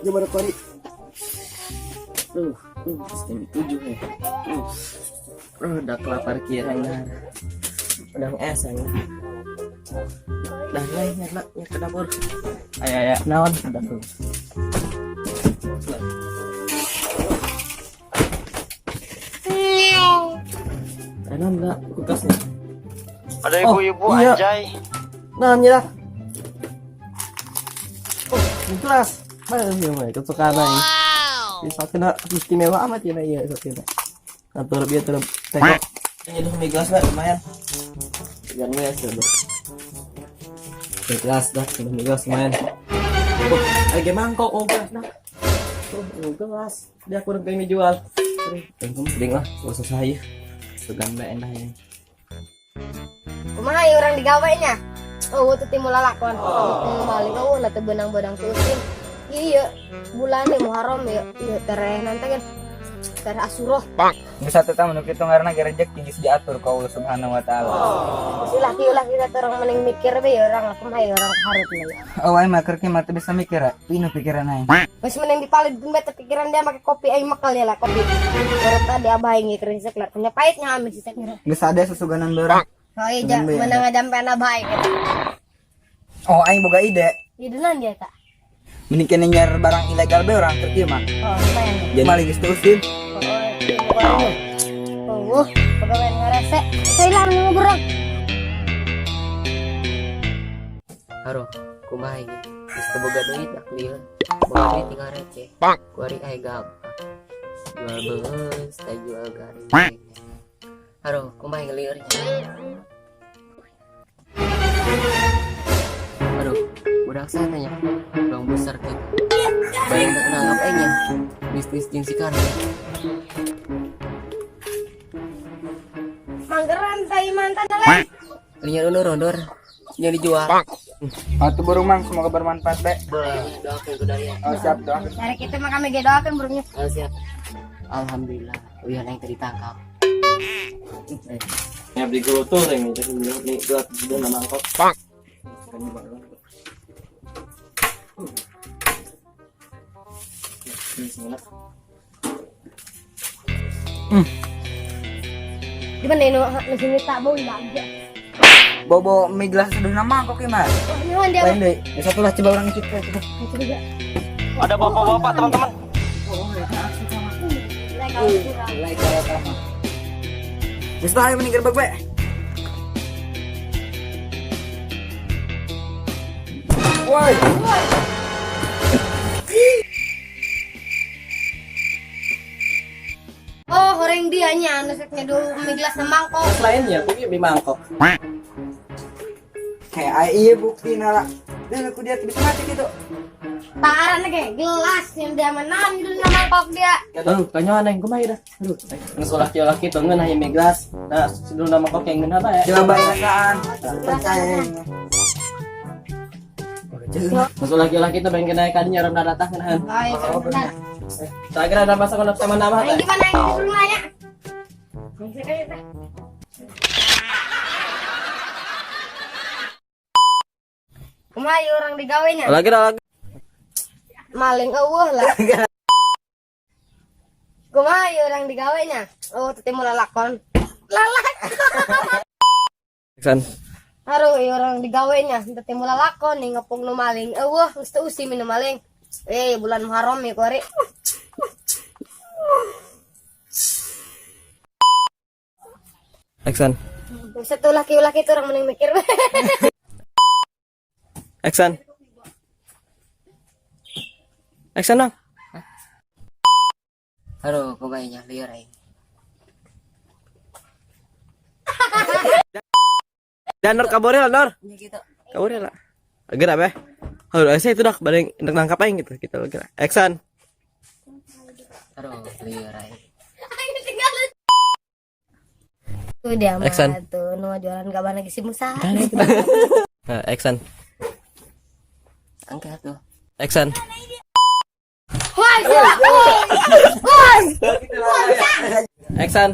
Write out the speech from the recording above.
Gimana kori? 6:30 ya. Udah kelapar kiranya. Udah es ya. Dah lah, nyala ke dapur. Ayo ayo, naon ke dapur. Enak enggak kulkasnya? Ada ibu-ibu Oh, iya. anjay. Nah, nyala. Oh, gelas. Mana sih, mana kesukaan aing. Wow. Satu istimewa amat ya, iya satu. Nah, turun biar turun tengok. Ini udah mie gelas lah lumayan. Jangan ya sudah. Mie gelas dah, udah mie gelas lumayan. Oh, lagi mangkok, oh gelas nah. Oh, gelas. Dia kurang pengen dijual. Penting lah, gak usah saya. Sugan mbak enak ya. Kumaha ieu urang digawe nya? Oh, teu timu lalakon. Oh, maling oh na teu beunang-beunang tuusin. Iya, bulan Muharram ya, iya tereh nanti kan tereh Asyura. Geus satu tahun nu kitu ngaranna ge rejeki geus diatur ku Allah Subhanahu wa taala. Geus ulah kieu lah kita orang mending mikir be ya orang kumaha ya orang hareup ya. Oh, aing mah keur mah teu bisa mikir, pinu pikiran aing. Geus mending dipalidkeun bae teh pikiran dia make kopi aing makal ya lah kopi. Baru tadi abah aing krisek lah punya pahitnya amin sih kira. Geus ada susuganan beurang. Oh iya, menang ngajampe abah aing eta. Oh, aing boga ide. Idenan dia tak. Mending kene nyar barang ilegal be urang keur kieu mah. Oh, lumayan. Jadi maling geus teu usin. Oh, pegawai ngerese. Saya lah ngobrol. Haro, kumaha iki? Geus teu boga duit dak lieur. Boga duit tinggal receh. Kuari aya gampang. Jual beus, teh jual garing. Haro, kumaha lieur nya? Aduh, budak sana nya. Bang besar gitu. Bayang tak nangkap nya. Bisnis jeung si Karni. Manggeran tai mantan lain. Lieur undur-undur. Yang dijual. Atuh burung mang semoga bermanfaat be. Doakeun ku daya. Oh, siap doa. Cari kita mah kami ge doakeun burungnya. Oh, siap. Alhamdulillah, uyan aing tadi ditangkap. Ya beli tuh nih, nih gelas udah nama mangkok. Pak. Di mana ini nu sini tak bau aja. Bobo mie gelas seduh mangkok ieu mah. Oh, nyuhun dia. Lain deui. Ya satu lah coba urang icip coba. Itu juga. Ada bapak-bapak teman-teman. Like kalau mah. Geus tah ayo mending gerbek be. Woi. Oh, goreng dia nya anu seknya dulu mie gelas na mangkok. Selainnya, aku beli mangkok. Kayak iya bukti nala. Dan aku dia bisa mati gitu. Taran ge gelas yang dia menang dulu na mangkok dia. Aduh, kayaknya aneh, kumaha dah. Aduh, geus ulah kieu laki tuh ngeunah mie gelas. Nah, sebelum nama mangkok yang ngeunah bae. Coba rasaan. Percaya. Geus ulah kieu laki tuh pengen kena kadinya orang datang ngeunahan. Oh, iya benar. Saya kira ada masa kono sama nama Aing teh. gimana yang dulu nanya? Kumaha ieu urang digawe nya? Lagi lagi. Maling eueuh lah. Kumaha ieu urang digawe nya? Oh, teu timu lalakon. Lalakon. Action. Aduh, ieu urang digawe nya, teu timu lalakon nih ngepung nu maling. Eueuh, geus teu usim nu maling. Eh, bulan Muharram ieu kuari. Action. Geus teu laki-laki tuh urang mending mikir. Action. Action dong. Haro, kumaha nya lieur aing. Dan Nor kaboril Nor. Nya kitu. Kaboril lah. Gerak be. Aduh, saya itu dah bareng hendak nangkap aing gitu kita gerak. Action. Haro, lieur aing. Tuh dia mah Action. tuh nu jualan gaban lagi si Musa. Nah, action. Angkat tuh. Action. Woi, woi. Action.